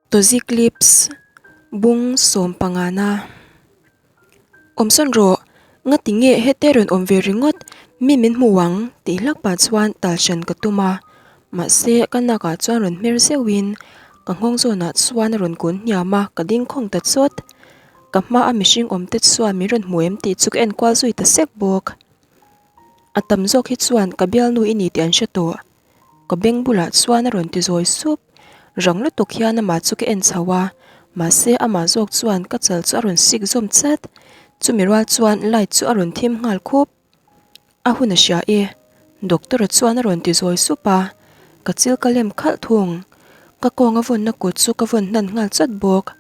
Tozi Clips, Bung sawmpangana. Awmsawn rawh, ngati nge hete rawn awm ve ringawt, mi min hmu ang tih hlak pah chuan tal hran ka tum a, mahse ka nakah chuan rawn hmer zeuhin ka nghawng zawnah chuan a rawn kun hniam a, ka ding khawng ta chawt. Ka hmaa mihring awm te chuan min rawn hmu em tih chu ka enkual zui ta sek bawk. A tam zawk hi chuan ka bialnu i ni tih an hre tawh. Ka beng bulah chuan a rawn ti zawi sup. Rang lutuk hian amah chu ka en chho a, mahse amah zawk chuan ka chal chu a rawn sik zawm chat. Chumi rual chuan light chu a rawn thim nghal khup. A hun a hria e, doctor a chuan a rawn ti zawi sup a, ka chil ka lem khalh thung. Ka kawng a vawnna kut chu ka vawn hnan nghal chawt bawk.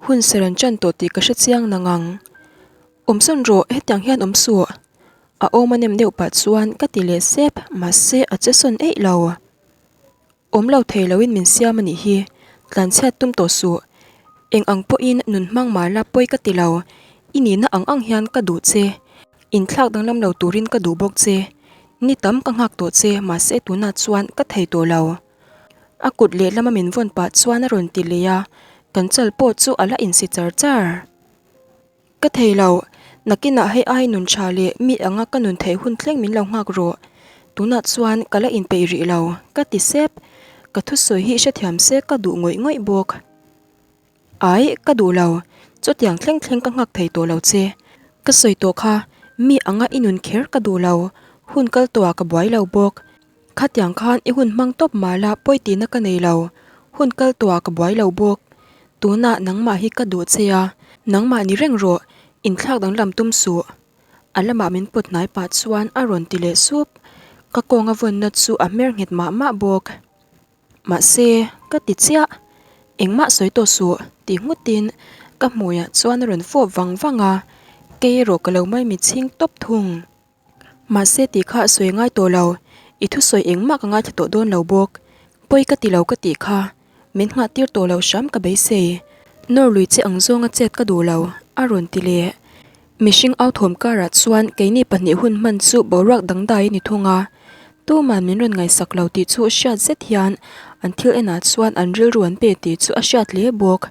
Hun ser an ṭan tawh tih ka hre chiang nang ang. Awmsawn rawh, hetiang hian awm suh. A awm a nem deuh pah chuan ka ti leh sep, mahse a che sawn eih lo. Awm lo thei loin min siam a nih hi, tlanchhiat tum tawh suh. Eng ang pawhin nun hmang mah la pawi ka ti lo, i nihna ang ang hian ka duh che. Inthlak danglam lo turin ka duh bawk che. Ni tam ka nghak tawh che, mahse tunah chuan ka thei tawh lo. A kut lehlama min vawn pah chuan a rawn ti leh a, kan chal pawh chu a la insi char char. Ka thei lo, nakinah hei ai nun tha leh mi anga ka nun theih hun thleng min lo nghak rawh. Tunah chuan ka la inpeih rih lo, ka ti sep. Ka thusawi hi hrethiam se ka duh ngawih ngawih bawk. Ai, ka duh lo, chutiang thleng thleng ka nghak thei tawh lo che. Ka sawi tawh kha, mi anga i nun kher ka duh lo, hun kal tawhah ka buai lo bawk. Khatiang khan i hun hmang tawp mah la pawi tihna ka nei lo, hun kal tawhah ka buai lo bawk. Tunah nangmah hi ka duh che a, nangmah ni reng rawh, inthlak danglam tum suh. A lamah min pawt hnai pah chuan a rawn ti leh sup. Ka kawnga vawnna chu a hmer nghet mah mah bawk. Mahse, ka ti chiah. Engmah sawi tawh suh, ti nghutin ka hmuiah chuan a rawn fawp vang vang a, kei erawh ka lo maimichhing tawp thung. Mahse tih kha a sawi ngai tawh lo, i thusawi engmah ka ngaithla tawh dawn lo bawk. Pawi ka ti lo ka tih kha, min nghah tir tawh lo hram ka beisei. Nawr lui che ang zawnga chet ka duh lo, a rawn ti leh. Mihring au thawm karah chuan keini pahnih hun hman chu boruak dangdai a ni thung a. Tuman min rawn ngaihsak lo tih chu hriat zet hian an thil enah chuan an rilru an pe tih chu a hriat hle bawk.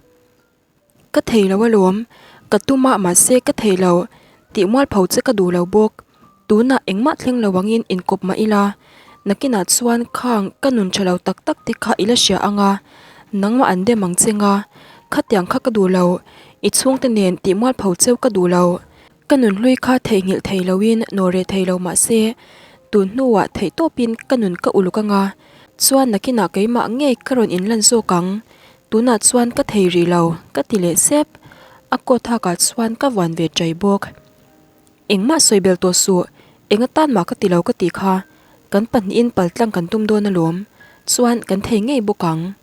Ka thei lo alawm, ka tum a mahse ka thei lo tih mualpho che ka duh lo bawk. Tunah engmah thleng lo angin inkawp mah ila, nakinah chuan khang ka nun tha lo tak tak te kha i la hria ang a, nangmah an dem ang che nga, khatiang kha ka duh lo, i chhungte nen tih mualpho cheu ka duh lo. Ka nun hlui kha theihnghilh thei loin nawr reh thei lo mahse, tun hnuah theih tawpin ka nun ka uluk anga, chuan nakinah keimah ngei ka rawn inlan zawk ang. Tunah chuan ka thei rih lo, ka ti leh sep. A coat hakah chuan ka vuan ve chai bawk. Engmah sawi bel tawh suh, eng atan mah ka ti lo ka tih kha. Kan pahnihin paltlang kan tum dawn alawm, chuan kan thei ngei bawk ang.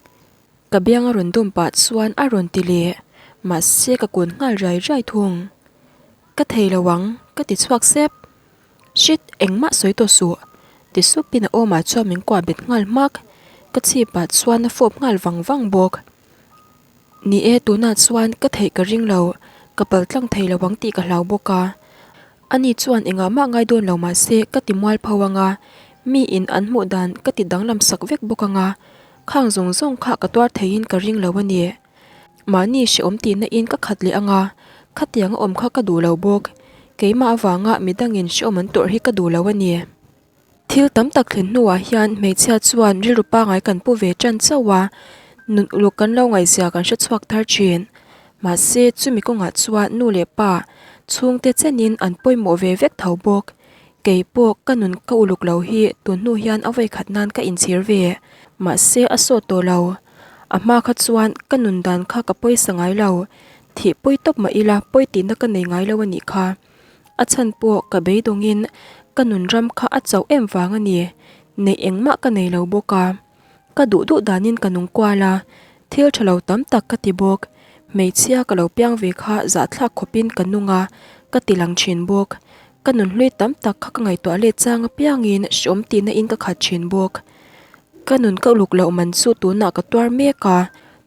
Ka biang a rawn dawm pah chuan a rawn ti leh, mahse ka kun nghal riai riai thung. Ka thei lo ang, ka ti chhuak sep. Shit, engmah sawi tawh suh. Ti supin a awmah chuan min kuah bet nghal hmak. Ka chhipah chuan a fawp nghal vang vang bawk. Ni e, tunah chuan ka theih ka ring lo, ka pal tlang thei lo ang tih ka hlau bawk a. Ani chuan engah mah ngai dawn lo mah se ka ti mual pho ang a, miin an hmuh dan ka ti danglam sak vek bawk ang a, khang zawng zawng kha ka tuar theiin ka ring lo a ni. Mahni hrehawm tihna in ka khat leh anga, khatiang a awm kha ka duh lo bawk. Keimah avanga midangin hrehawm an tawrh hi ka duh lo a ni. Thil tam tak thlen hnuah hian hmeichhia chuan rilru pangai kan pu ve tan chauh a, nun uluk kan lo ngaihzia kan hre chhuak thar thin. Mahse, chumi kawngah chuan nu leh pa chhungte chenin an pawimawh ve vek tho bawk. Kei pawh ka nun ka uluk lo hi tun hnu hian a vawikhat nan ka inchhir ve. Mahse, a sawt tawh lo. A hma kha chuan ka nun dan kha ka pawisa ngai lo, thih pawi tawp mah ila pawi tihna ka nei ngai lo a nih kha. A chhan pawh ka beidawngin ka nun ram kha a chauh em vang a ni, neih engmah ka nei lo bawk a. Ka duh duh danin ka nung kual a, thil tha lo tam tak ka ti bawk. Hmeichhia ka lo piang ve kha zahthlak khawpin ka nung a, ka ti lang thin bawk. Ka nun hlui tam tak kha ka ngaihtuah let chang apiangin hreawm tihna in ka khat thin bawk. Ka nun ka uluk loh man chu tunah ka tuar mek a,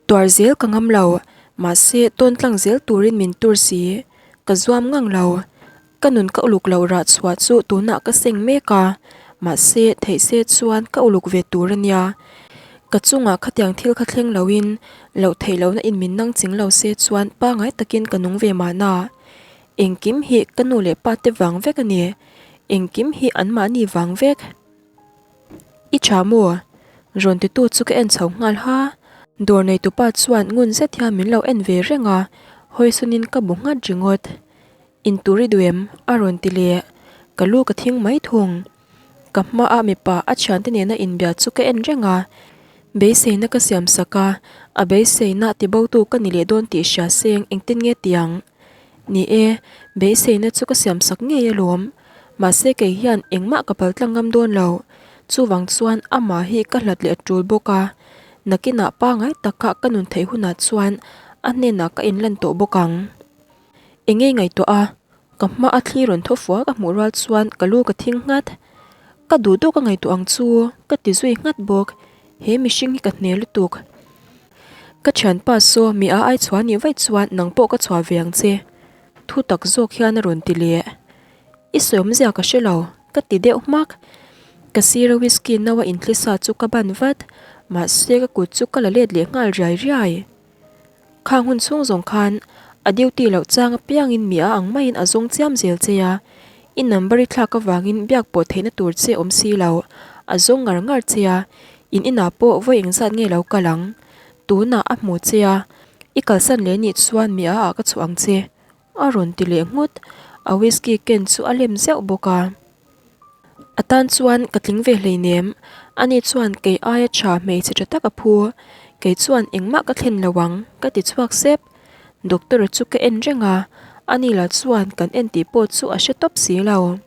tuar zel ka ngam lo, mahse tawn tlang zel turin min tur si, ka zuam ngang lo. Ka nun ka uluk loh rah chhuah chu tunah ka seng mek a, mahse theih se chuan ka uluk ve tur a nia. Ka. Ka chungah khatiang thil kha thleng loin loh theih lohna in min nang ching lo se chuan pangai takin ka nung ve mahna. Engkim hi ka nu leh pa te vang vek a ni. Engkim hi anmahni vang vek. I tha maw? Rawn titu chu ka en chho nghal ha. Dawr neitupa chuan ngun zet hian min lo en ve reng a, hawisunin ka bu nghat ringawt. Intur i duh em? A rawn ti leh. Ka lu ka thing mai thung. Ka hmaah mipa a thiante nena inbia chu ka en reng a, beiseina ka siam sak a, a beiseina tibotu ka ni leh dawn tih hria seng engtin nge tiang? Ni e, beiseina chu ka siam sak ngei alawm. Mahse kei hian engmah ka pal tlang ngam dawn lo. Chuvang chuan amah hi ka hlat leh a tul bawk a, nakinah pangai taka ka nun theih hunah chuan a hnenah ka inlan tawh bawk ang. Engei ngaihtuah a, ka hma a thli rawn thaw fua ka hmuh rual chuan ka lu ka thing nghat. Ka duh duh ka ngaihtuah ang chu ka ti zui nghat bawk, he mihring hi ka hne lutuk. Ka thianpa saw mi a ai chhuah nih vaih chuan nang pawh ka chhuah ve ang che. Thu tak zawk hian a rawn ti leh. I sawi awmzia ka hre lo, ka ti deuh hmak. Ka sira whisky no a inthli sa chu ka ban vat, mahse ka kut chu ka la let leh nghal riai riai. Khang hun chhung zawng khan a duty loh chang apiangin mi a ang maiin a zawng chiam zel che a, i number i thlak avangin biak pawh theihna tur che awm si lo, a zawng ngar ngar che a, in inah pawh vawi engzat nge lo kal ang? Tunah a hmu che a, i kalsan leh nih chuan mi a ah ka chhuah ang che, a rawn ti leh nghut, a whisky ken chu a lem zeuh bawk a. A tan chuan ka tling ve hleinem, ani chuan kei aia tha hmeichhe tha tak a phu, kei chuan engmah ka thlen lo ang ka ti chhuak sep. Doctor chu ka en reng a, ani lah chuan kan en tih pawh chu a hre tawp si lo.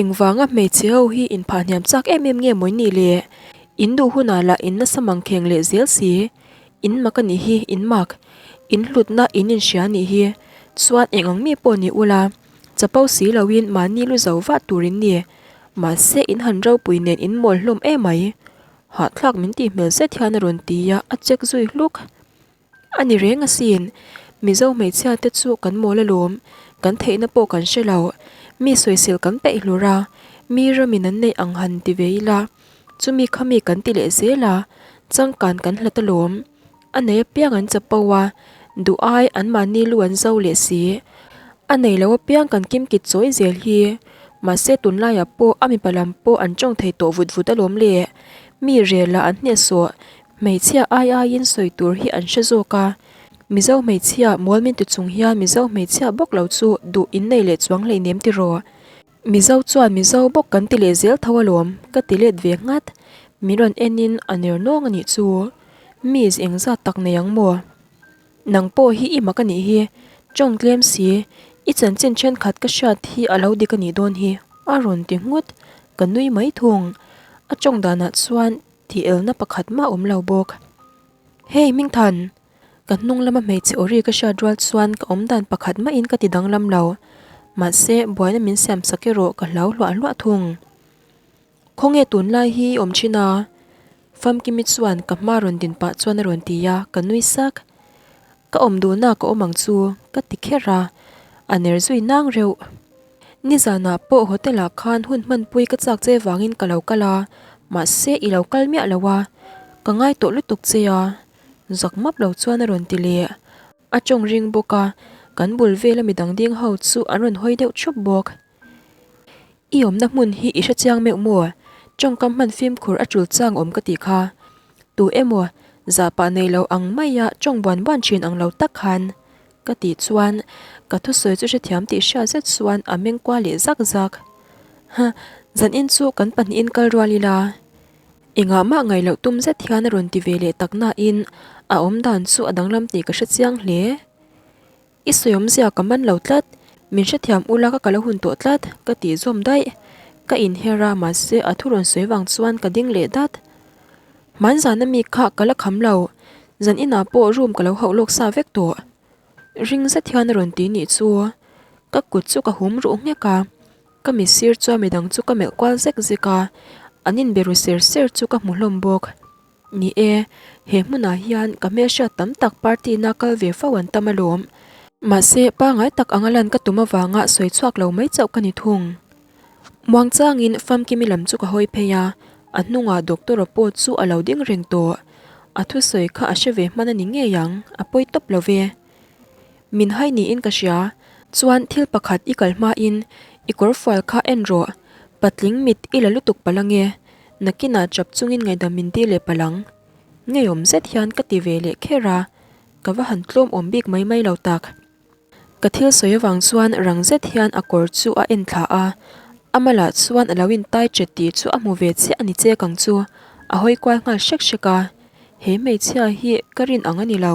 Engvanga hmeichhe ho hi inphah hniam chak em em nge maw in nih le? In duh hunah lah in nasa mangkheng leh zel si. In mak a nih hi, in mak. In hlutna in inhria a nih hi. Chuan eng ang mi pawh ni ula. Chapo si loin mahni lu zo vah tur in ni. Mahse in han ropui nen in mawl hlawm emai. Hahthlak min tih hmel zet hian a rawn ti a, a check zui hluk. A ni reng asin, Mizo hmeichhia te chu kan mawl alawm, kan theihna pawh kan hre lo. Mi sawisel kan peih hlur a, mi ramin an neih ang han ti ve ila, chumi khami kan ti leh zel a, changkan kan hlat alawm. A nei apiang an chapo a, duh ai anmahni lu an zo leh si. A nei lo apiang kan kim kit chawi zel hi. Mahse tunlaiah pawh a mipa lam pawh an tawng thei tawh vut vut alawm le. Mi rel ah an hnehsawh, hmeichhia ai aiin sawi tur hi an hre zawk a. Mizo hmeichhia mual min ti chung hian Mizo hmeichhia bawk lo chu duh in nei leh chuang hleinem tiraw? Mizo chuan Mizo bawk kan ti leh zel tho alawm, ka ti let ve nghat. Min rawn enin a ner nawng a nih chu. Miss engzat tak nei ang maw? Nang pawh hi i mak a nih hi, tawng tlem si, i chanchin thenkhat ka hriat hi a lo dik a nih dawn hi, a rawn ti nghut. Ka nui mai thung. A tawng danah chuan tih elna pakhat mah awm lo bawk. Hey Hmingthan! Ka hnung lama hmeichhe aw ri ka hriat rual chuan ka awm dan pakhat mahin ka ti danglam lo. Mahse, buaina min siam sak erawh ka hlau hluah hluah thung. Khawnge tunlai hi i awm thin a? Famkimi chuan ka hma rawn din pah chuan a rawn ti a, ka nui sak. Ka awm duhna ka awm ang chu ka ti kher a, a ner zui nang reuh. Nizanah pawh hotel ah khan hun hmanpui ka chak che vangin ka lo kal a, mahse i lo kal miah lo a, ka ngai tawh lutuk che a. Zak map lo chuan a rawn ti leh. A tawng ring bawk a, kan bul vela midang ding ho chu an rawn hawi deuh thup bawk. I awmna hmun hi i hrechiang meuh maw? Tawngkam hman fimkhur a tul chang awm ka tih kha. Tu emaw, zahpah nei lo ang maia tawng buan buan thin ang lo tak khan. Ka tih chuan ka thusawi chu hrethiam tih hriat zet chuan a meng kual leh zak zak. Huh, zanin chu kan pahnihin kal rual ila. Engah mah ngaih loh tum zet hian a rawn ti ve leh tak nain a awm dan chu a danglam tih ka hrechiang hle. I sawi awmzia ka man lo tlat, min hrethiam ula ka kal a hun tawh tlat, ka tih zawm daih. Ka inher a, mahse a thu rawn sawi vang chuan ka ding leh dat. Hmanzana mi kha ka la kham lo, zan inah pawh room ka lo hauh lawk sa vek tawh. Ring zet hian a rawn ti nih chu. Ka kut chu ka hum ruh nghek a, ka mitsir chuan midang chu ka melh kual zek zek a, an inbe ru ser ser chu ka hmu hlawm bawk. Ni e, he hmunah hian ka hmelhriat tam tak party na kal ve fo an tam alawm. Mahse, pangai tak anga lan ka tum avanga sawi chhuak lo mai chauh ka ni thung. Muangchangin Famkimi lam chu ka hawi phei a, A hnungah doctor-a pawh chu a lo ding reng tawh. A thusawi kha a hre ve hman a ni ngei ang, a pawi tawp lo ve. Min hai niin ka hria, chuan thil pakhat i kal hmain i kawrfual kha en rawh, patling mit i la lutuk palh ange, nakinah chap chungin ngaihdam min ti leh palh ang. Ngeiawm zet hian ka ti ve leh kher a, ka va han tlawm awm bik mai mai lo tak. Ka thil sawi avang chuan rang zet hian a kawr chu a en thla a, a malah chuan a lo intai chet tih chu a hmu ve chiah a ni chek ang chu, a hawi kual nghal hrek hrek a, he hmeichhia hi ka rin ang a ni lo.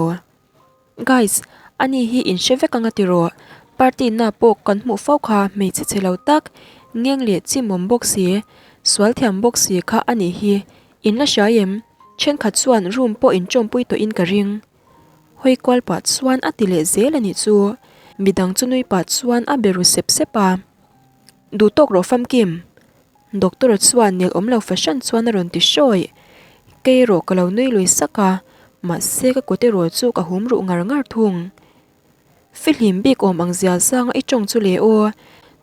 Guys, ani hi in hre vek anga tiraw, party na pawh kan hmuh fo kha hmeichhe chhe lo tak, ngeng leh chimawm bawk si, sual thiam bawk si kha a nih hi, in la hria em? Thenkhat chuan room pawh in tawmpui tawhin ka ring. Hawi kual pah chuan a ti leh zel a nih chu. Midang chu nui pah chuan a be ru sep sep a. Duh tawk rawh famkim. Doctor-a chuan nel awm lo fahran chuan a rawn ti hrawih. Kei erawh ka lo nui lui sak a, mahse ka kut erawh chu ka hum ruh ngar ngar thung. Fihlim bik awm ang zia zanga i tawng chu le aw.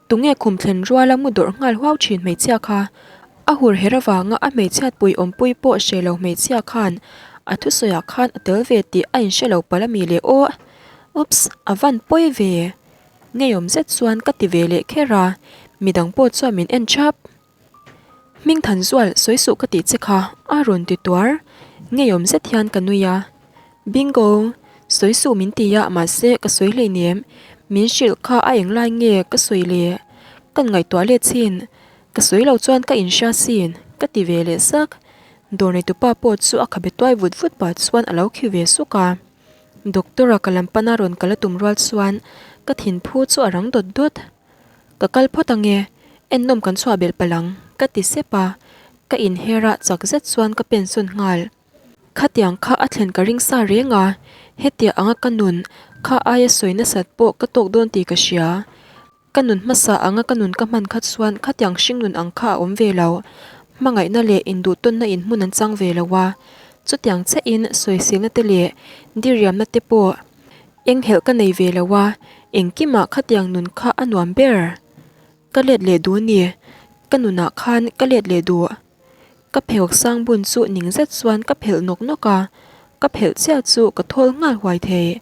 Tunge khum thlen ruala mu dawrh nghal huau thin hmeichhia kha? A hur her avanga a hmeichhiat pui awmpui pawh hre lo hmeichhia khan a thusawiah khan a tel ve tih a inhre lo palh ami le aw. Oops, a van pawi ve. Ngeiawm zet chuan ka ti ve leh kher a, midang pawh chuan min en thap. Hming than zual sawi suh ka tih che kha a rawn ti tuar. Ngeiawm zet hian ka nui a. Bingo! Sawi suh min ti a mahse ka sawi hleinem. Min hrilh kha a englai nge ka sawi le? Kan ngaihtuah let chin. Ka sawi lo chuan ka inhria sin ka ti ve leh sak. Dawr neitupa pawh chu a khabe tuai vut vut pah chuan a lo khi ve suk a. Doctor-a ka lam pana rawn kal a tum rual chuan ka thinphu chu a rang dawt dawt. Ka kal phawt ange, ennawm kan chhuah belh palh ang, ka ti sep a, ka inher a chak zet chuan ka pen sawn nghal. Khatiang kha a thlen ka ring sa reng a, hetiang anga ka nun kha aia sawi nasat pawh ka tawk dawn tih ka hria. Ka nun hmasa anga ka nun ka hman kha chuan khatiang hring nun ang kha a awm ve lo, hmangaihna leh induhtawnna in hmun an chang ve lo a, chutiang chiahin sawisilna te leh diriamna te pawh Enghelh ka nei ve lo a, engkimah khatiang nun kha a nuam ber. Ka let leh duh ni, ka nunah khan ka let leh duh. Ka pheuh sang bun chu ning zet chuan ka phelh nawk nawk a, ka phelh chiah chu ka thawl nghal huai thei.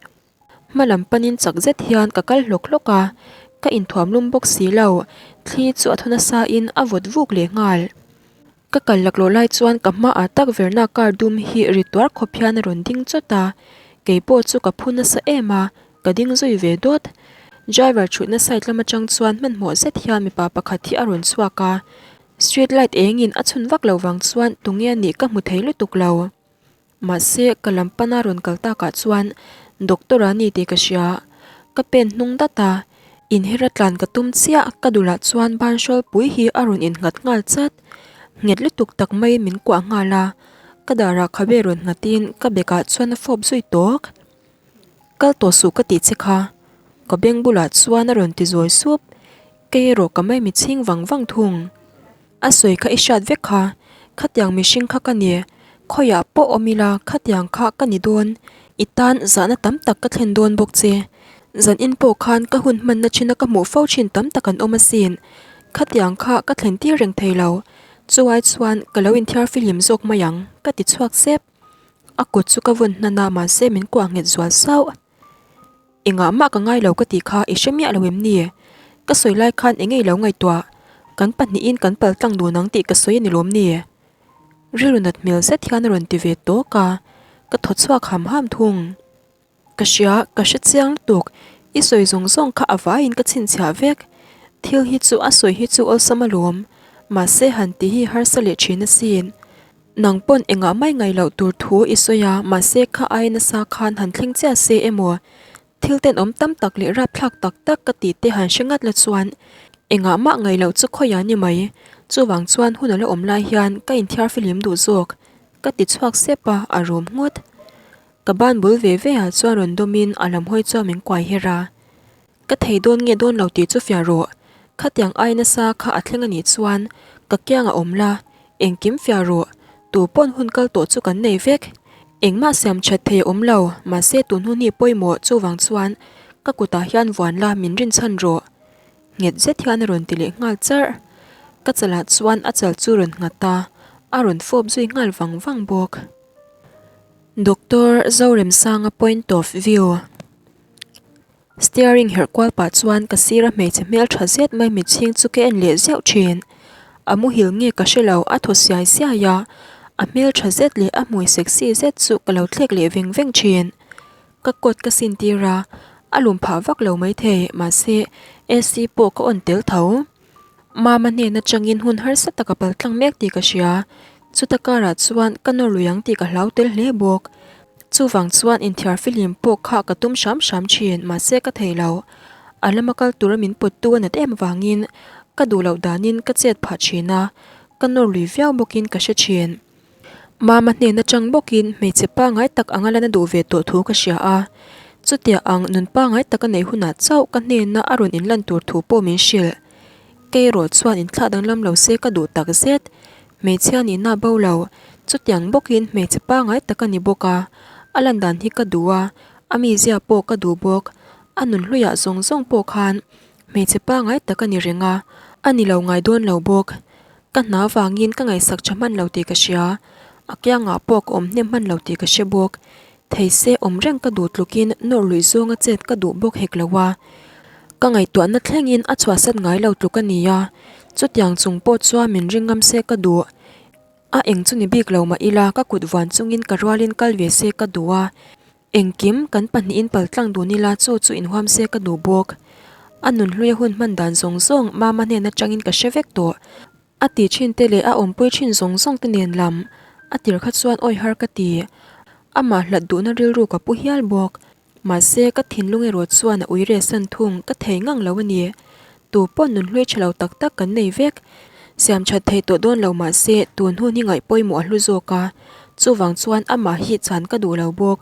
Hma lam panin chak zet hian ka kal hlawk hlawk a, ka inthuam lum bawk si lo, thli chu a thaw nasa in a vawt vuk leh nghal. Ka kal laklawh lai chuan ka hmaah tak verna car dum hi ri tuar khawp hian a rawn ding chawt a, kei pawh chu ka phu nasa em a, ka ding zui ve dawt. Driver thutna side lam atang chuan hmanhmawh zet hian mipa pakhat hi a rawn chhuak a, street light engin a chhun vak lo vang chuan tunge a nih ka hmu thei lutuk lo. Mahse, ka lam pana rawn kal takah chuan Doctor a ni tih ka hria. Ka pen hnung dat a, inher a tlan ka tum chiah ka dulah chuan ban hrual pui hi a rawn innghat nghal chat. Nghet lutuk tak maiin min kuah nghal a, ka darah khabe rawn nghatin ka bekah chuan a fawp zui tawk. Kal tawh suh ka tih che kha, ka beng bulah chuan a rawn ti zawi sup. Kei erawh ka mai mitchhing vang vang thung. A sawi kha i hriat vek kha, khatiang mihring kha ka ni, khawiah pawh awm ila khatiang kha ka ni dawn, i tan zahna tam tak ka thlen dawn bawk che. Zan in pawh khan ka hun hmanna thina ka hmuh fo thin tam tak an awm asin, khatiang kha ka thlen tir reng thei lo, chuai chuan ka lo inthiar fihlim zawk mai ang, ka ti chhuak sep. A kut chu ka vawn hnan a mahse min kuah nghet zual sauh. Engah mah ka ngai lo ka tih kha i hre miah lo em ni? Ka sawi lai khan eng nge i lo ngaihtuah? Kan pahnihin kan pal tlang dun ang tih ka sawi a ni lawm ni? Rilru nat hmel zet hian a rawn ti ve tawk a, ka thaw chhuak ham ham thung. Ka hria, ka hre chiang lutuk, i sawi zawng zawng kha a vaiin ka chhinchhiah vek. Thil hi chu a sawi hi chu awlsam alawm, mahse han ti hi harsa leh thin asin. Nang pawn engah mai ngaih loh tur thu i sawi a, mahse kha ai nasa khan han thleng chiah se emaw? Thil tenawm tam tak leh rapthlak tak tak ka tih te han hre ngat la chuan engah mah ngaih loh chu khawiah ni mai. Chuvang chuan hun a la awm lai hian ka inthiar fihlim duh zawk. Ka ti chhuak sep a, a rum nghut. Ka ban bul ve ve ah chuan rawn dawmin a lam hawi chuan min kuai her a. Ka thei dawn nge dawn lo tih chu fiah rawh. Khatiang ai nasa kha a thleng a nih chuan ka kiang a awm la, engkim fiah rawh. Tu pawn hun kal tawh chu kan nei vek. Engmah siam that thei a awm lo, mahse tun hun hi pawimawh chuvang chuan ka kutah hian vuan la min rinchhan rawh. Nghet zet hian a rawn ti leh nghal charh. Ka chalah chuan a chal chu rawn nghat a. A rawn fawp zui nghal vang vang bawk. Doctor Zoremsanga point of view. Steering herh kual pah chuan ka sira hmeichhe hmel tha zet mai mitchhing chu ka en leh zeuh thin. A muhil nge ka hre lo, a thaw siai siai a, a hmel tha zet leh a hmui sexy zet chu ka lo thlek leh veng veng thin. Ka coat ka sin tir a, a lum phah vak lo maithei, mahse AC pawh ka on tel tho. Mama hnen atangin hun harsa tak a paltlang mek tih ka hria. Chuta karah chuan ka nawr lui ang tih ka hlau tel hle bawk. Chuvang chuan inthiar fihlim pawh kha ka tum hram hram thin, mahse ka thei lo. A lama kal tura min pawttu a nat em avangin ka duh loh danin ka chet phah thin a, ka nawr lui viau bawkin ka hre thin. Mama hnen atang bawkin hmeichhe pangngai tak anga lan a duh ve tawh thu ka hria a, chutiang ang nun pangngai tak a neih hunah chauh ka hnena a rawn inlan tur thu pawh min hrilh. Kei erawh chuan inthlah danglam lo se ka duh tak zet. Hmeichhia nihna bo lo, chutiang bawkin hmeichhe pangngai tak a ni bawk a, a lan dan hi ka duh a, a mizia pawh ka duh bawk. A nun hluiah zawng zawng pawh khan hmeichhe pangngai tak a ni reng a, a ni lo ngai dawn lo bawk. Ka hna vangin ka ngaihsak tha hman lo tih ka hria, a kiangah pawh ka awm hnem hman lo tih ka hre bawk. Thei se awm reng ka duh tlukin nawr luih zawnga chet ka duh bawk hek lo a. Ka ngaihtuahna thlengin a chhuahsat ngai lo tluk a ni a, chutiang chung pawh chuan min ring ngam se ka duh. A eng chu ni bik lo mah ila ka kut vuan chungin ka rualin kal ve se ka duh a. Engkim kan pahnihin paltlang dun ila chu chu inhuam se ka duh bawk. A nunhluia hun hman dan zawng zawng Mama hnen atangin ka hre vek tawh. A ti thin te leh a awmpui thin zawng zawng te nen lam a tir kha chuan awi har ka ti. Amah hlat duhna rilru ka pu hial bawk. Mahse ka thinlung erawh chuan a ui reh san thung ka thei ngang lo a ni. Tu pawn nunhlui tha lo tak tak kan nei vek. Siam that thei tawh dawn lo mahse tun hun hi ngaih pawimawh a hlu zawk a, chuvang chuan amah hi chhan ka duh lo bawk.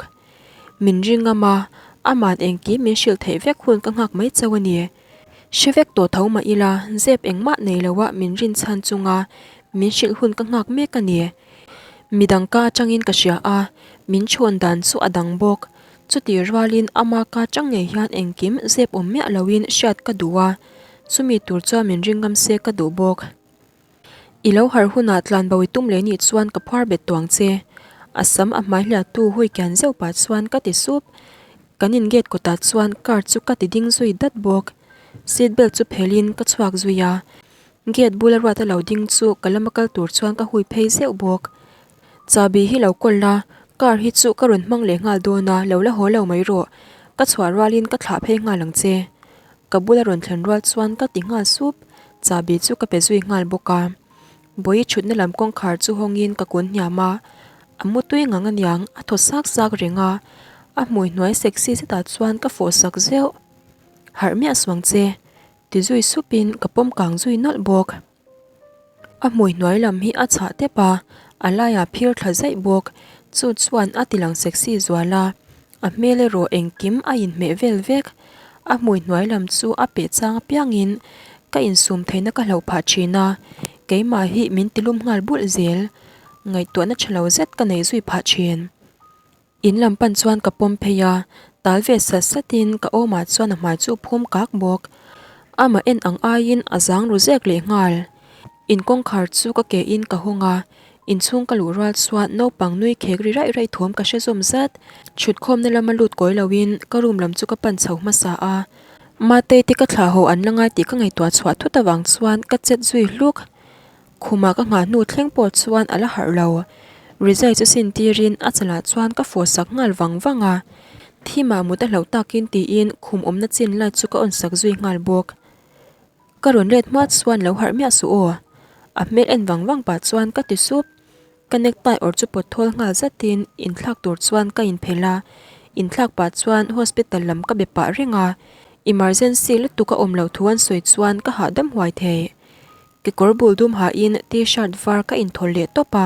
Min ring ngam a, ama'n engkim min hrilh theih vek hun ka nghak mai chauh a ni. Hre vek tawh tho mah ila, zep engmah nei loa min rin chhan chunga min hrilh hun ka nghak mek a ni. Midang ka atangin ka hria a, min chhawn dan chu a dang bawk. Chutih rualin ama ka chang ngei hian engkim zep awm miah loin hriat ka duh a, chumi tur chuan min ring ngam se ka duh bawk. I lo harh hunah tlan bo i tum leh nih chuan ka phuar bet tuang che. A sam a hmai hliahtu hui kian zeuh pah chuan ka ti sup. Kan in gate kawtah chuan car chu ka ti ding zui dat bawk. Seat belt chu phelhin ka chhuak zui a. Gate bula ruat a lo ding chu ka lama kal tur chuan ka hui phei zeuh bawk. Chahbi hi lo kawl la, car hi chu ka rawn hmang leh nghal dawn a, lo la haw lo mai rawh. Ka chhuah rualin ka thlah phei nghal ang che. Ka bula rawn thlen rual chuan ka ti nghal sup, chahbi chu ka pe zui nghal bawk a. Bawihi thutna lam kawngkhar chu hawngin ka kun hniam a, a mu tui ngang aniang, a thaw sak sak reng a, a hmui hnuai sexy zetah chuan ka fawh sak zeuh. Harh miah suang che, ti zui supin ka pawm kang zui nawlh bawk. A hmui hnuai lam hi a chhah tep a, a laiah phir thla zaih bawk. Chu chuan a ti lang sexy zual a, a hmel erawh engkim a inhmeh vel vek. A hmui hnuai lam chu a peh chang apiangin ka insum theihna ka hlauh phah thin a, keimah hi min tilum nghal bulh zel. Ngaihtuahna tha lo zet ka nei zui phah thin. In lam pan chuan ka pawm phei a, tal ve sat satin ka awmah chuan a hmai chu phum kak bawk. Amah en ang aiin a zang ru zek leh nghal. In kawngkhar chu ka ke in ka hawng a, inchhung ka luh rual chuan naupang nui khek ri raih raih thawm ka hre zawm zat. Chhutkhawmna lama lut kawi loin ka room lam chu ka pan chho hmasa a, Matei te ka thlah haw an la ngai tih ka ngaihtuah chhuah thut avang chuan ka chet zui hluk. Khumah ka nghah hnu thleng pawh chuan a la harh lo. Rizai chu sin tirin a chalah chuan ka fawh sak nghal vang vang a. Thimah mut a hlauh takin tiin khum awmna chin light chu ka on sak zui nghal bawk. Ka rawn let hma chuan lo harh miah suh aw. A hmel en vang vang pah chuan ka ti sup. Ka necktie awr chu pawt thawl nghal zatin inthlak tur chuan ka inphelh a. Inthlak pah chuan hospital lam ka be pah reng a. Emergency lutuk a awm loh thu an sawi chuan ka hahdam huai thei. Kekawr bul dum hahin t-shirt var ka inthawl leh tawp a,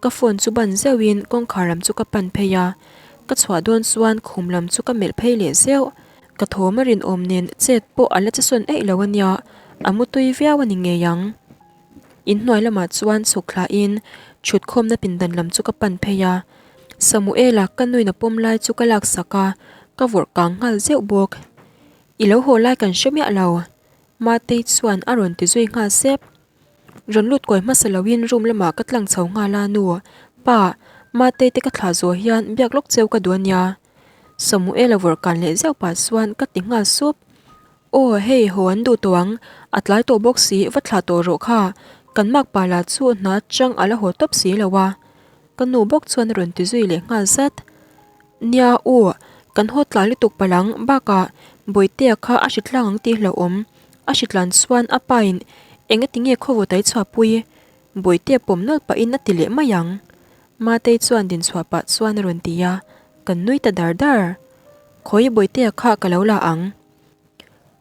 ka phone chu ban zeuhin kawngkhar lam chu ka pan phei a, ka chhuah dawn chuan khum lam chu ka melh phei leh zeuh. Ka thawm a rinawm nen chet pawh a la che sawn eih lo a nia, a mu tui viau a ni ngei ang. Inhnuai lamah chuan chhuk thlahin thutkhawmna pindan lam chu ka pan phei a, Samuela ka nuin a pawm lai chu ka laksak a, ka vawrh kang nghal zeuh bawk. I lo haw lai kan hre miah lo. Matei chuan a rawn ti zui nghal sep. Rawn lut kawi hmasa loin room lamah ka tlang chho nghal a, Nu, pa, Matei te ka thlah zawh hian biak lawk cheu ka duh a nia. Samuela vawrh kan leh zeuh pah chuan ka ti nghal sup. Aw, hei haw an duh tawh ang, a tlai tawh bawk si, va thlah tawh rawh kha, kan mak pa lah chu hna chang a la haw tawp si lo a. Ka nu bawk chuan a rawn ti zui leh nghal zat. Nia u, kan haw tlai lutuk palh ang, bakah Bawitea kha a hritlang ang tih hlauhawm. A hritlan chuan a pa in engati nge khawvaw tai chhuahpui? Bawitea pawm nawlh pahin a ti leh mai ang. Matei chuan din chhuah pah chuan a rawn ti a, kan nui ta dar dar. Khawi Bawitea kha ka lo la ang.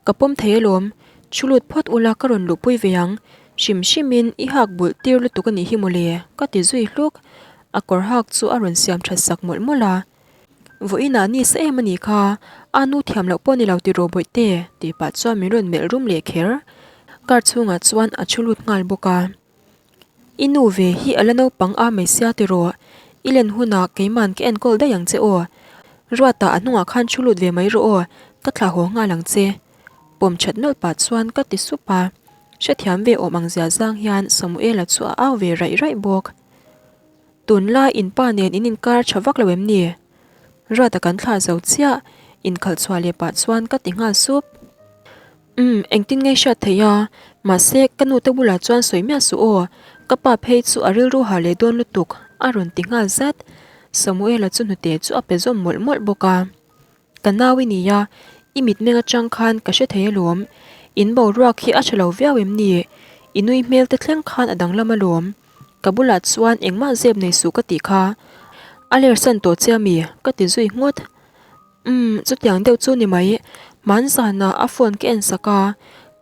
Ka pawm thei alawm, thu lut phawt ula ka rawn luhpui ve ang, hrim hrimin i hak bulh tir lutuk a nih hi mawle, ka ti zui hluk. A kawr hak chu a rawn siam that sak mawlh mawlh a. Vawiinah ni sa em a nih kha, a nu thiam loh pawh ni lo ti rawh bawihte, tih pah chuan min rawn melh rum leh kher. Car chhungah chuan a thu lut nghal bawk a. I nu ve hi a la naupang a mai sia tiraw? I len hunah keiman ka enkawl daih ang che aw. Ruata a hnungah khan thu lut ve mai rawh aw, ka thlah haw nghal ang che. Pawm that nawlh pah chuan ka ti sup a. Hrethiam ve awm ang zia zang hian Samuela chu a au ve raih raih bawk. Tunlai in pa nen in inkar tha vak lo em ni? Ruata kan thlah zo chiah, inkhalh chhuah leh pah chuan ka ti nghal sup. Umm, engtin nge hriat theih a? Mahse, ka nute bulah chuan sawi miah suh aw, ka pa phei chu a rilru ha leh dawn lutuk, a rawn ti nghal zat. Samuela chu hnute chu a pe zawm mawlh mawlh bawk a. Ka nau i ni a, i mitmeng atang khan ka hre thei alawm. In boruak hi a tha lo viau em ni? I nui hmel te thleng khan a danglam alawm. Ka bulah chuan engmah zep nei suh ka tih kha. A lersan tawh che ami? Ka ti zui nghut. Umm, chutiang deuh chu ni mai. Hmanzanah a phone ka en sak a,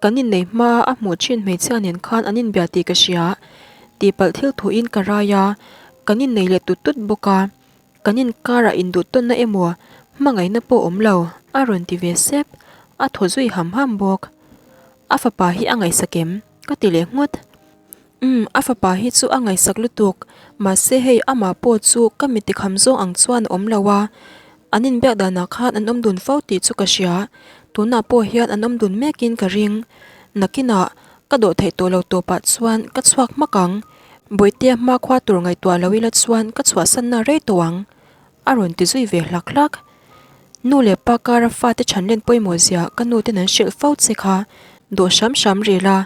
kan innei hma a hmuh thin hmeichhia nen khan an inbia tih ka hria. Tihpalh thil thuin ka rai a, kan innei leh tut tut bawk a. Kan inkarah induh tawnna emaw hmangaihna pawh awm lo, a rawn ti ve sep. A thaw zui ham ham bawk. A fapa hi a ngaihsak em? Ka ti leh nghut. Umm, a fapa hi chu a ngaihsak lutuk, mahse hei amah pawh chu ka mi tikham zawng ang chuan a awm lo a, an inbiak danah khan an awm dun fo tih chu ka hria, tunah pawh hian an awm dun mekin ka ring. Nakinah ka dawh theih tawh lo tawpah chuan ka chhuak hmak ang, Bawihtea hmakhua tur ngaihtuah lo ila chuan ka chhuahsanna rei tawh ang. A rawn ti zui ve hlak hlak. Nu leh pa kara fate chhanlen pawimawh zia ka nu ten an hrilh fo che kha dawh hram hram ril a,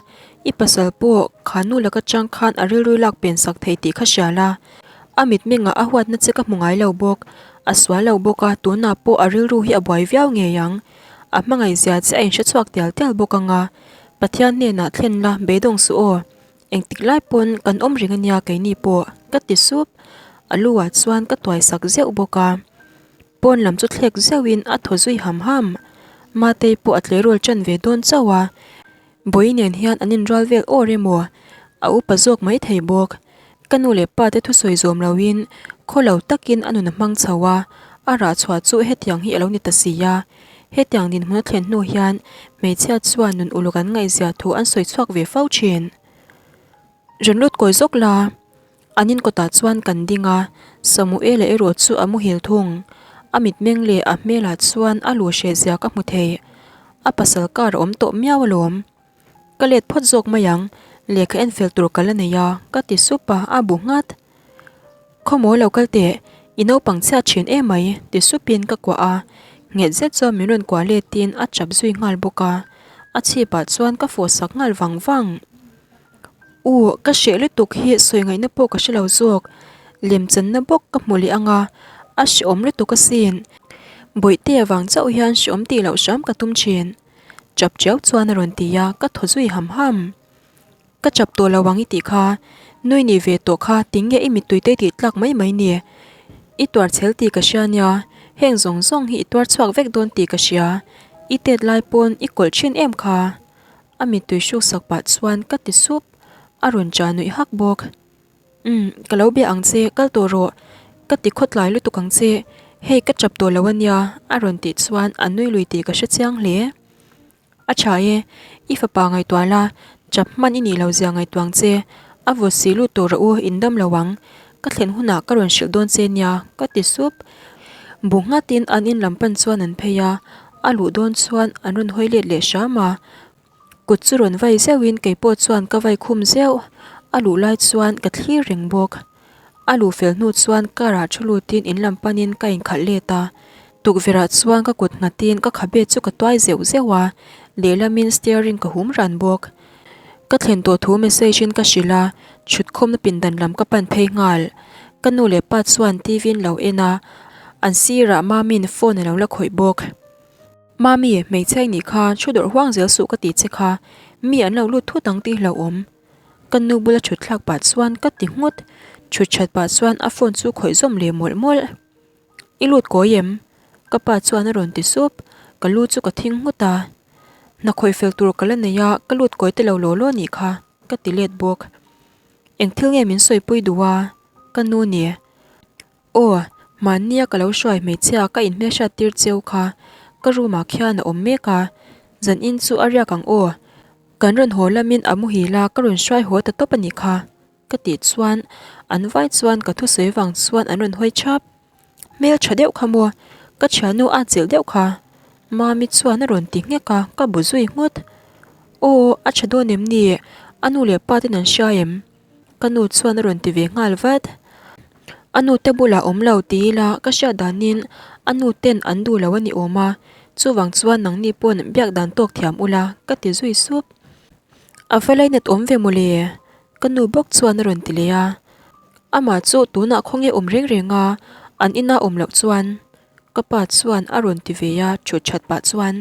i pasal pawh kha nu laka chang khan a rilru lak pen sak thei tih kha hria la. A mitmengah a huatna che ka hmu ngai lo bawk. A sual lo bawk a, tunah pawh a rilru hi a buai viau ngei ang. A hmangaih zia che a inhre chhuak tial tial bawk ang a. Pathian hnenah thlen la beidawng suh aw. Engtik lai pawn kan awm reng ania keini pawh ka ti sup, a lu ah chuan ka tuai sak zeuh bawk a, pawn lam chu thlek zeuh in a thaw zui ham ham, Matei pawh a tleirawl tan ve dawn chauh a, Bawi nen hian an inrual vel awr emaw a upa zawk mai thei bawk, ka nu leh pa te thusawi zawm lo in khaw lo takin a nun a hmang chho a, a rah chhuah chu hetiang hi a lo ni ta si a. Hetiang dinhmun a thlen hnu hian hmeichhia chuan nun uluk an ngaihzia thu an sawi chhuak ve fo thin. Rawn lut kawi zawk la, an in kawtah chuan kan ding a, Samuela erawh chu a muhil thung. A mitmeng leh a hmelah chuan a lu hrehzia ka hmu thei. A pasal kar a awm tawh miau alawm. Ka let phawt zawk mai ang, lehkha en fel tur ka la nei a, ka ti sup a, a bu nghat. Khawmaw lo kal teh, i naupang chhiat thin em mai, ti supin ka kuah a, nghet zet chuan min rawn kuah letin a chap zui nghal bawk a, a chhipah chuan ka fawh sak nghal vang vang. U, ka hreh lutuk hi sawi ngaihna pawh ka hre lo zawk, lemchanna bawk ka hmu leh ang a, a hrehawm lutuk asin. Bawihte avang chauh hian hrehawm tih loh hram ka tum thin. Chap chiau chuan a rawn ti a, ka thaw zui ham ham. Ka chap tawh lo ang i tih kha, nui nih ve tawh kha tinge i mittui te tih tlak mai mai ni. I tuar chhel tih ka hria nia, heng zawng zawng hi i tuar chhuak vek dawn tih ka hria, i tet lai pawn i kawlh thin em kha. A mittui hruk sak pah chuan ka ti sup, a rawn cha nuih hak bawk. Umm, ka lo bia ang che, kal tawh rawh, ka ti khawtlai lutuk ang che, hei ka chap tawh lo a nia, a rawn tih chuan a nui lui tih ka hre chiang hle. A tha e, i fapa ngaihtuah la, chap hman i nih lo zia ngaihtuah ang che, a vawt si lut tawh rawh u, in dam lo ang, ka thlen hunah ka rawn hrilh dawn che nia, ka ti sup. Bu nghatin an in lam pan chuan an phei a, a luh dawn chuan an rawn hawi let leh hram a. Kut chu rawn vai zeuhin kei pawh chuan ka vai khum zeuh. A luh lai chuan ka thlir reng bawk. A luh fel hnu chuan car ah thu lutin in lam panin ka inkhalh let a. Tukverh ah chuan ka kut nghatin ka khabe chu ka tuai zeuh zeuh a, lehlamin steering ka hum ran bawk. Ka thlen tawh thu message in ka hrilh a, chhutkhawmna pindan lam ka pan phei nghal. Ka nu leh pa chuan TV in lo en a, an sirah Mami'n phone a lo la khawih bawk. Mami, hmeichhia i nih kha, thu dawrh huang zel suh ka ti che kha, mi an lo lut thut ang tih hlauhawm. Ka nu bula thut thlak pah chuan ka ti nghut, thut that pah chuan a phone chu khawih zawm leh mawlh mawlh. I lut kawi em? Ka pa chuan a rawn ti sup, ka lu chu ka thing nghut a. Hna khawih fel tur ka la nei a, ka lut kawi te lo law law nih kha, ka ti let bawk. Eng thil nge min sawipui duh a? Ka nu ni. Aw, hmannia ka lo hruai hmeichhia ka inhmelhriat tir cheu kha, ka room ah khian a awm mek a, zan in chu a riak ang aw. Kan rawn haw lamin a muhil a, ka rawn hruai haw ta tawp a nih kha. Ka tih chuan an vai chuan ka thusawi vang chuan an rawn hawi thap. Hmel tha deuh kha maw? Ka thiannu a chilh deuh kha. Mami chuan a rawn ti nghek a, ka bu zui nghut. Aw, a tha dawn em ni? A nu leh pa ten an hria em? Ka nu chuan a rawn ti ve nghal vat. A nu te bulah awm lo ti ila ka hriat danin a nu ten an duh lo a ni awm a, chuvang chuan nangni pawn biak dan tawk thiam ula ka ti zui sup. A va lainat awm ve mawle? Ka nu bawk chuan a rawn ti leh a, amah chu tunah khawnge awm reng reng a, an ina awm loh chuan ka pa chuan a rawn ti ve a thut that pah chuan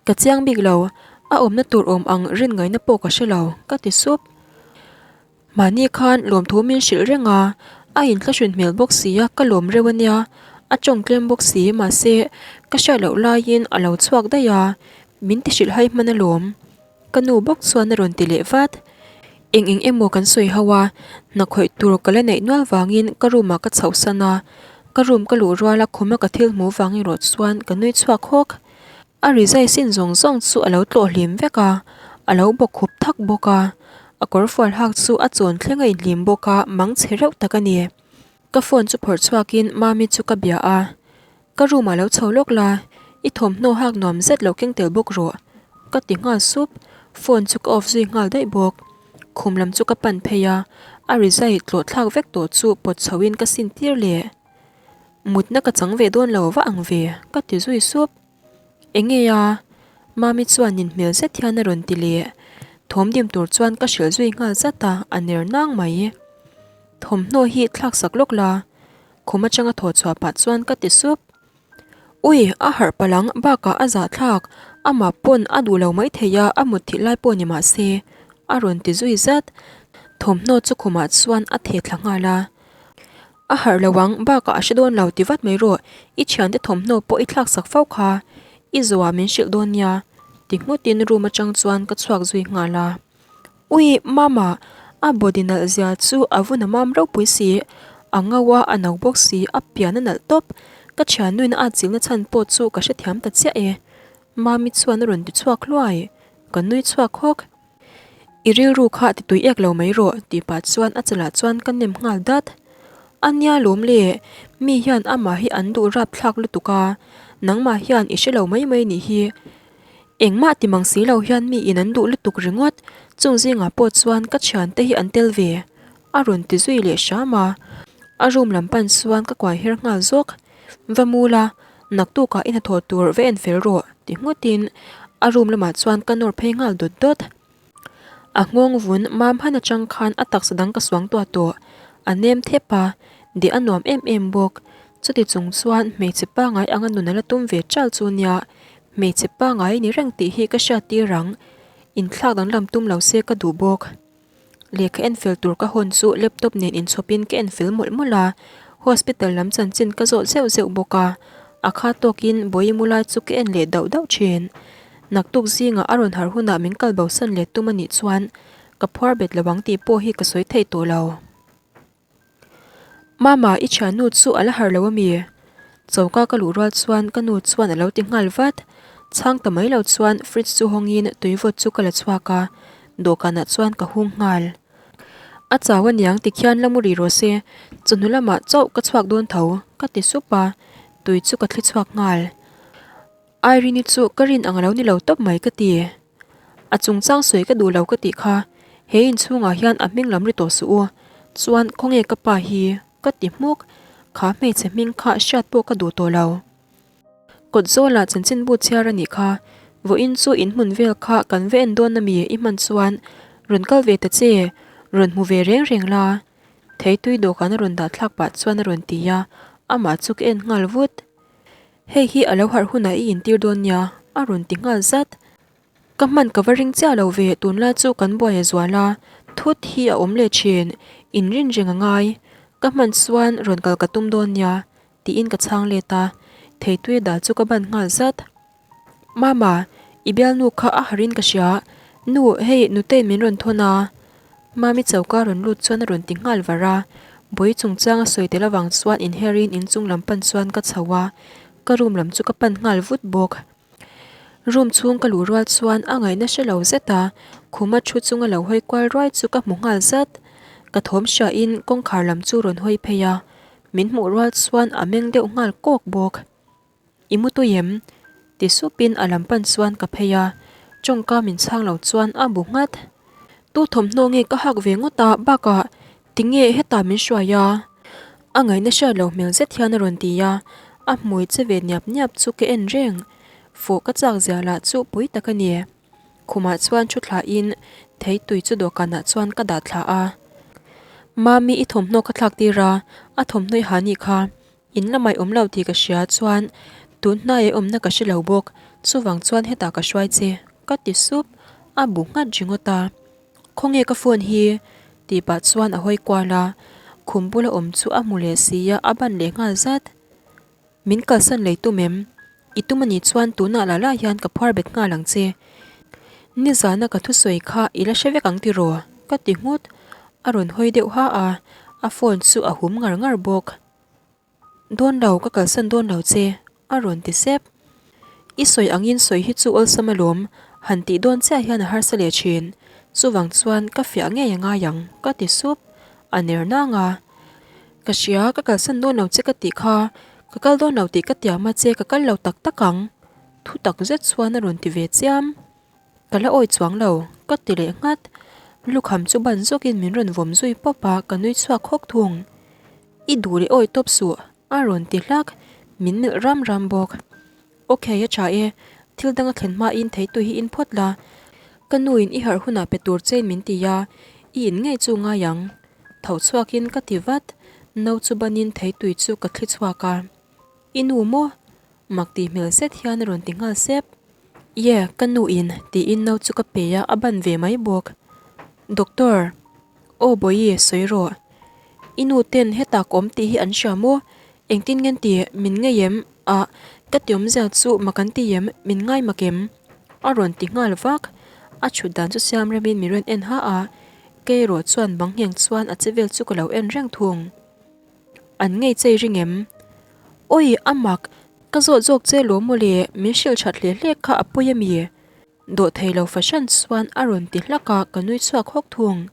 ka chiang bik lo, a awmna tur awm ang rin ngaihna pawh ka hre lo ka ti sup. Mahni khan lawmthu min hrilh reng a, a inthlahrun hmel bawk si a ka lawm reuh a nia, a tawng tlem bawk si mahse ka hriat loh laiin a lo chhuak daih a, min ti hrilh hai hman alawm. Ka nu bawk chuan a rawn ti leh vat. Eng eng emaw kan sawi ho a, hna khawih tur ka la neih nual vangin ka room ah ka chhoh san a, ka room ka luh rual a khuma ka thil hmuh vang erawh chuan ka nui chhuak hawk. A rizai sin zawng zawng chu a lo tlawh hlim vek a, a lo bawk khup thak bawk a, a kawrfual hak chu a chawn thleng a inhlim bawk a, mang chhe reuh tak a ni. Ka phone chu phawrh chhuakin Mami chu ka bia a, Ka room ah lo chho lawk la, i thawmhnaw hak nuam zet lo keng tel bawk rawh ka ti nghal sup, phone chu ka off zui nghal daih bawk. Khum lam chu ka pan phei a, a rizai tlawh thlak vek tawh chu pawt chho in ka sin tir leh. Mutna ka chang ve dawn lo va ang ve ka ti zui sup. Enge a? Mami chuan nin hmel zet hian a rawn ti leh. Thawm dim tur chuan ka hrilh zui nghal zat a, a ner nang mai. Thawmhnaw hi thlak sak lawk la, Khum atanga thaw chhuah pah chuan ka ti sup. Ui, a harh palang bakah a zahthlak, amah pawn a duh lo maithei a, a mut thih lai pawh ni mah se, a rawn ti zui zat. Thawmhnaw chu khumah chuan a theh thla nghal a. A harh lo ang, bakah a hre dawn lo ti vat mai rawh, i thiante thawmhnaw pawh i thlak sak fo kha, i zuah min hrilh dawn nia, ti nghutin room atang chuan ka chhuak zui nghal a. Ui, Mama, a body nalh zia chu a vun a mam ropui si, a ngo a, a no bawk si, a pian a nalh tawp. Ka thiannuin a atchilhna chhan pawh chu ka hrethiam ta chiah e. Mami chuan a rawn ti chhuak hluai, ka nui chhuak hawk. I rilru kha ti tui ek lo mai rawh, tih pah chuan a chalah chuan ka nem nghal dat. A nia lawm le, mi hian amah hi an duh rapthlak lutuk a, nangmah hian i hre lo mai mai nih hi. Engmah ti mang si lo hian mi in an duh lutuk ringawt, chung zingah pawh chuan ka thiante hi an tel ve, a rawn ti zui leh hram a. A room lam pan chuan ka kuai her nghal zawk. Va mu la, naktukah i hnathawh tur va en fel rawh, ti nghutin a room lamah chuan ka nawr phei nghal dawt dawt. A nghawng vun mam han atang khan a taksa dang ka suang tuah tawh. A nem thep a, deh a nuam em em bawk. Chuti chung chuan hmeichhe pangai anga nun a la tum ve chal chu nia, hmeichhe pangai ni reng tih hi ka hriat tir ang. Inthlak danglam tum lo se ka duh bawk. Lehkha en fel tur ka hawn chu laptop nen inchhawpin ka en fel mawlh mawlh a, hospital lam chanchin ka zawt zeuh zeuh bawk a, a kha tawkin Bawihimu lai chu ka en leh dauh dauh thin. Naktuk zingah a rawn harh hunah min kal bosan leh tum a nih chuan ka phuar bet lo ang tih pawh hi ka sawi thei tawh lo. Mama, i thiannu chu a la harh lo ami? Choka ka luh rual chuan ka nu chuan a lo ti nghal vat. Chhang ta mai lo chuan fridge chu hawngin tui vawt chu ka la chhuak a, dawhkanah chuan ka hung nghal. A chau aniang tikhian la mu rih rawh se, chawhnu lamah chauh ka chhuak dawn tho, ka ti sup a, tui chu ka thli chhuak nghal. Irene-i chu ka rin ang a lo ni lo tawp mai ka ti. A chungchang sawi ka duh lo ka tih kha, he inchhungah hian a hming lam ri tawh suh u. Chuan khawnge ka pa hi? Ka ti hmuk, kha hmeichhe hming kha hriat pawh ka duh tawh lo. Kawt zawlah chanchinbu chhiar a nih kha, vawiin chu in hmun vel kha kan va en dawn ami i hman chuan rawn kal ve ta che, rawn hmu ve reng reng la. Theitui dawhkan a rawn dah thlak pah chuan a rawn ti a, amah chu ka en nghal vut. Hei hi a lo harh hunah i intir dawn nia, a rawn ti nghal zat. Ka hman ka va ring chiah lo ve, tunlai chu kan buai a zual a, thut hi a awm leh thin, inrin reng a ngai. Ka hman chuan rawn kal ka tum dawn nia, tiin ka chhang let a, theitui dal chu ka ban nghal zat. Mama, i bialnu kha a harh in ka hria, nu hei nutei min rawn thawn a. Mami choka rawn lut chuan a rawn ti nghal var a, bawi chungchang a sawi tel avang chuan inher in inchung lam pan chuan ka chho a, ka room lam chu ka pan nghal vut bawk. Room chhung ka luh rual chuan a ngaihna hre lo zet a, khuma thu chunga lo hawi kual ruai chu ka hmu nghal zat. Ka thawm hria in kawngkhar lam chu rawn hawi phei a, min hmuh rual chuan a meng deuh nghal kawk bawk. I mu tui em? ti sup in a lam pan chuan ka phei a, tawngka min chhang lo chuan a bu nghat. Tu thawmhnaw nge ka hak ve ngawt a, bakah tinge hetah min hruai a? A ngaihna hriat loh hmel zet hian a rawn ti a, a hmui che ve niap niap chu ka en reng. Fawh ka chak zia lah chu pui tak a ni. Khumah chuan thu thlain theitui chu dawhkanah chuan ka dah thla a. Mami i thawmhnaw ka thlak tir a, a thawmhnaw i ha nih kha. In lamah i awm lo tih ka hria chuan tun hnaiah i awmna ka hre lo bawk, chuvang chuan hetah ka hruai che, ka ti sup, a bu nghat ringawt a. Khawnge ka phone hi? tih pah chuan a hawi kual a, khum bula awm chu a hmu leh si a, a ban leh nghal zat. Min kalsan lei tum em? I tum a nih chuan tunah lah lah hian ka phuar bet nghal ang che. Nizana ka thusawi kha i la hre vek ang tiraw? ka ti nghut. A rawn hawi deuh ha a, a phone chu a hum ngar ngar bawk. Dawn lo, ka kalsan dawn lo che, a rawn ti sep. I sawi angin sawi hi chu awlsam alawm, han tih dawn chiah hian a harsa leh thin. Chuvang chuan ka fiah ngei a ngai ang, ka ti sup. A ner nang a. Ka hria, ka kalsan dawn lo che ka tih kha, ka kal dawn lo tih ka tiam a che, ka kal lo tak tak ang, thu tak zet chuan a rawn ti ve chiam. Ka la awi chuang lo, ka ti leh nghat. Lukham chu ban zawkin min rawn vawm zui pawp a, ka nui chhuak hawk thung. I duh leh awi tawp suh, a rawn ti hlak, min melh ram ram bawk. Ok, a tha e, thil dang a thlen hmain theitu hi in phawt la. Ka nuin i harh hunah pe tur chein min ti a, i in ngei chu ngai ang. Tho chhuakin ka ti vat, no chu banin theitui chu ka thli chhuak a. I nu maw? Mak tih hmel zet hian a rawn ti nghal sep. Ye, ka nu in, tiin no chu ka pe a, a ban ve mai bawk. Doctor, Aw Bawihi, sawi rawh. I nu ten hetah ka awm tih hi an hria maw? Engtin nge ti, min ngei em? Ah, ka ti awmzia chu mak an ti em? Min ngai mak em? A rawn ti nghal vak. A chhut dan chu siam remin min rawn en ha a, kei erawh chuan bang ngheng chuan a che vel chu ka lo en reng thung. An ngei chei ring em? Awi, a mak, ka zawt zawk che lawm mawle, min hrilh that hle hle kha a pawi a mi? Dawh thei lo fahran chuan a rawn ti hlak a, ka nui chhuak hawk thung.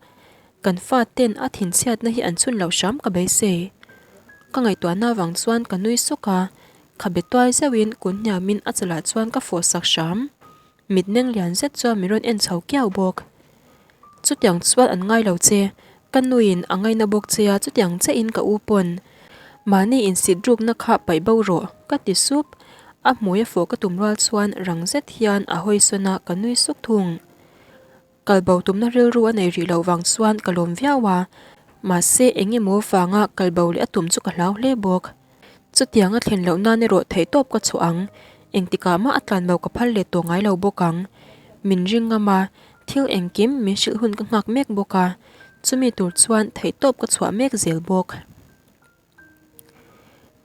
Kan fa ten a thinchhiatna hi an chhun loh hram ka beisei. Ka ngaihtuahna avang chuan ka nui suk a, khabe tuai zeuhin kun hniamin a chalah chuan ka fawh sak hram. Mitmeng lian zet chuan min rawn en chho kiau bawk. Chutiang chuan an ngai lo che, ka nuin a ngaina bawk che a, chutiang chiahin ka u pawn mahni insit rukna kha paih bo rawh, ka ti sup. A hmui a fawh ka tum rual chuan rang zet hian a hawi sawn a, ka nui suk thung. Kal bo tumna rilru a nei rih loh vang chuan ka lawm viau a, mahse eng emaw vanga kal bo leh a tum chu ka hlau hle bawk. Chutiang a thlen loh nan erawh theihtawp ka chhuah ang, engtikah mah a tlan bo ka phal let tawh ngai lo bawk ang. Min ring ngam a, thil engkim min hrilh hun ka nghak mek bawk a, chumi tur chuan theihtawp ka chhuah mek zel bawk.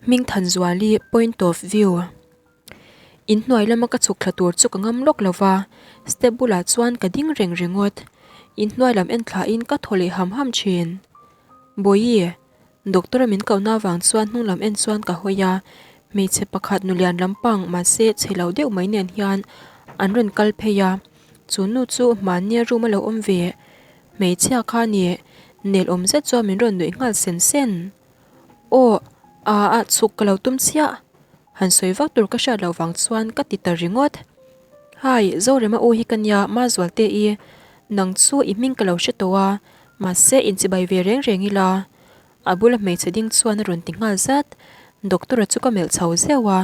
Hmingthanzuali point of view. Inhnuai lama ka chhuk thla tur chu ka ngam lawk lo va, step bulah chuan ka ding reng ringawt. Inhnuai lam en thlain ka thaw leh ham ham thin. Bawihi, doctor a min kohna avang chuan hnung lam en chuan ka hawi a, hmeichhe pakhat nulian lampang mahse chhe lo deuh mai nen hian an rawn kal phei a, chu nu chu mahnia room a lo awm ve. Hmeichhia kha ni, nel awm zet chuan min rawn nuih nghal sen sen. Aw, aa ah chhuk ka lo tum chiah. Han sawi vak tur ka hriat loh vang chuan ka ti ta ringawt. Hi, Zorema u hi ka nia, Mazualte i, nang chu i hming ka lo hre tawh a, mahse inchibai ve reng reng ila. A bula hmeichhe ding chuan a rawn ti nghal zat. Doctor-a chu ka melh chho zeuh a,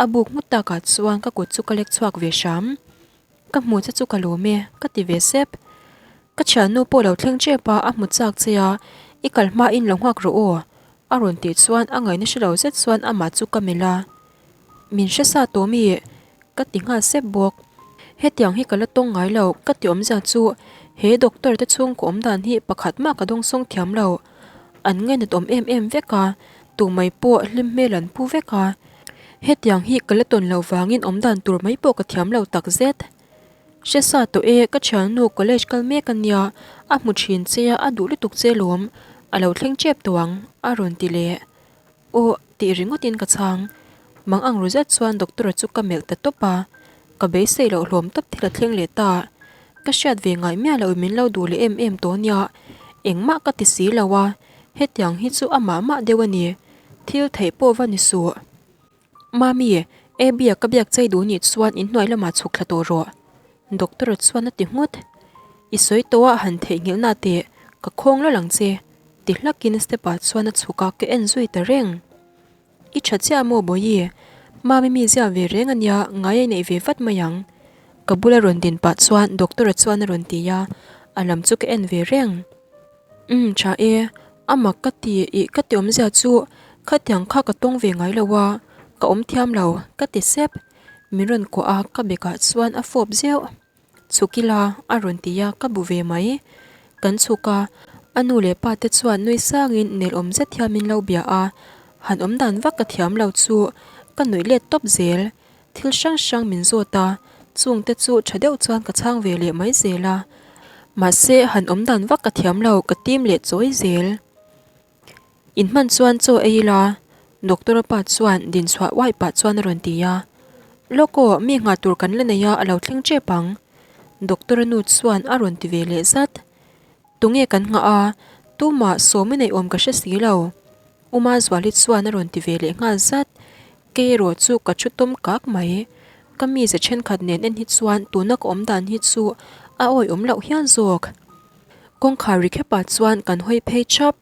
a buk nghut takah chuan ka kut chu ka lek chhuak ve hram. Ka hmu che chu ka lawm e, ka ti ve sep. Ka thiannu pawh lo thleng tep a, a hmu chak che a, i kal hmain lo nghak rawh aw, a rawn tih chuan a ngaihna hre lo zet chuan amah chu ka melh a. Min hre sa tawh mi? Ka ti nghal sep bawk. Hetiang hi ka la tawng ngai lo, ka ti awmzia chu he doctor te chhungkaw awm dan hi pakhat mah ka dawngsawng thiam lo. An ngainat awm em em vek a, tumai pawh hlim hmel an pu vek a. Hetiang hi ka la tawn loh vangin awm dan tur mai pawh ka thiam lo tak zet. Hre sa tawh e, ka thiannu college kal mek a nia, a hmu thin che a, a duh lutuk che lawm, a lo thleng tep tawh ang, a rawn ti leh. Aw, tih ringawtin ka chhang. Mang ang ru zet chuan doctor-a chu ka melh ta tawp a, ka beisei loh hlawm tawp thil a thleng leh ta. Ka hriat ve ngai miah loh min lo duh leh em em tawh nia, engmah ka ti si lo a, hetiang hi chu amah mah deuh a ni, thil theih pawh va ni suh. Mami, Abby-a ka biak chei duh nih chuan inhnuai lamah chhuk thla tawh rawh. Doctor-a chuan a ti nghut. I sawi tawh a han theihnghilh na teh, ka khawng lawlh ang che, ti hlakin step-ah chuan a chhuk a, ka en zui ta reng. I tha chiah maw Bawihi? Mami mi zia ve reng a nia, ngai a inneih ve vat mai ang. Ka bula rawn din pah chuan doctor-a chuan a rawn ti a, a lam chu ka en ve reng. Umm tha e, a mak ka ti ih ka ti awmzia chu khatiang kha ka tawng ve ngai lo a, ka awm thiam lo ka ti sep. Min rawn kuah a, ka bekah chuan a fawp zeuh. Chhuk ila a rawn ti a, ka bu ve mai. Kan chhuk a, a nu leh pa te chuan nui sangin nelawm zet hian min lo bia a, han awm dan vak ka thiam lo chu ka nuih let tawp zel. Thil hrang hrang min zawt a, chung te chu tha deuh chuan ka chhang ve leh mai zel a. Mahse han awm dan vak ka thiam lo, ka tim leh chawi zel. Inhman chuan chaw ei ila, Doctor-a pa chuan din chhuah uaih pah chuan a rawn ti a. Lawk aw, mi nghah tur kan la nei a, a lo thleng tep ang. Doctor-a nu chuan a rawn ti ve leh zat. Tunge kan nghah a, tumah sawmi neih awm ka hre si lo. Uma Zuali chuan a rawn ti ve leh nghal zat. Kei erawh chu ka thu tawm kak mai. Ka mize thenkhat nen en hi chuan tuna ka awm dan hi chu a awihawm loh hial zawk. Kawngkhar ri khepah chuan kan hawi phei thap,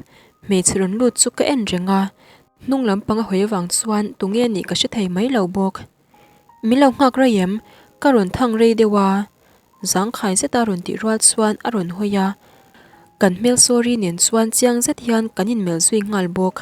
hmeichhe rawn lut chu ka en reng a, hnung lampang a hawi avang chuan tunge nih ka hre thei mai lo bawk. Min lo nghak rei em? Ka rawn thang rei deuh a, zangkhai zeta rawn tih rual chuan a rawn hawi a, kan hmel sorry nen chuan chiang zet hian kan inmelh zui nghal bawk.